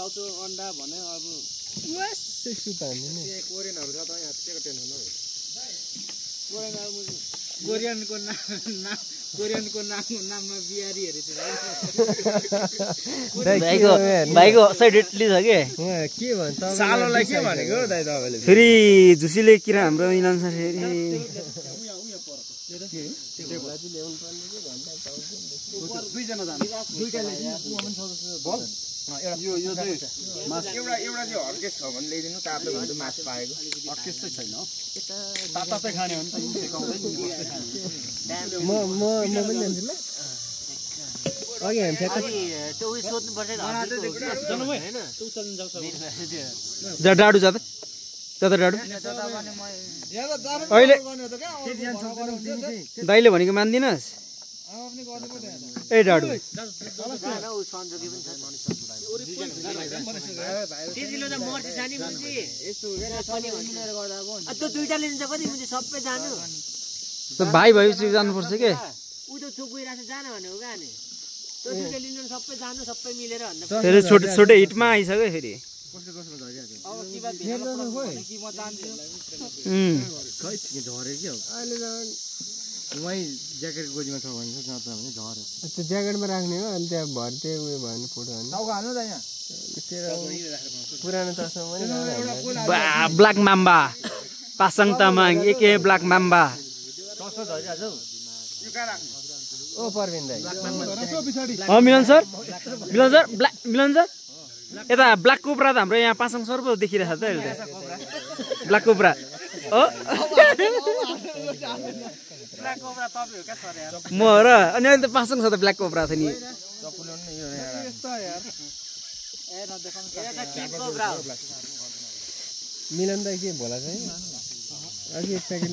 चाउचो अन्डा भने अब बस सुता नि कोरियनहरु छ त यहाँ त्यको टेन्सन हो कोरियनको नाममा बिहारीहरु छ भाइको साइड इडली छ के भन्छ सालोलाई के भनेको दाइ तपाईले फेरि झुसीले किरा हाम्रो मिलन छ फेरि दुईजना जानु दुईटाले यो चाहिँ मास एउटा चाहिँ हर्केस छ भने ल्याइदिनु तातो भन्दा मास पाएको हर्केस चाहिँ छैन हो तातै खाने हो नि त म पनि जान्छु ल अघि हामी फ्याक्का त्यो उयो सोध्नु पर्छ जा डाडु जा त डाडु अहिले दाइले भनेको मान्दिनस् ए डाडु भाइ भएपछि जानुपर्छ के फेरि छोटो हिटमा आइसक्यो फेरि ज्याकेट गोजीमा छ भने झरे त्यो ज्याकेटमा राख्ने हो अनि त्यहाँ भर त्यो उयो भयो भने फोटो हाल्नु त यहाँ पुरानो चस्मा पनि black mamba Pasang Tamang AK black mamba ओ परबिन दाइ मिलन सर मिलन सर यता ब्ल्याक कोब्रा त हाम्रो यहाँ पासाङ सर पो देखिरहेको छ त अहिले ब्ल्याक कोब्रा हो म र अनि अहिले त पासाङ छ त ब्ल्याक कोब्रा छ नि मिलन दाइ के भोला चाहिँ अघि एक प्याकेट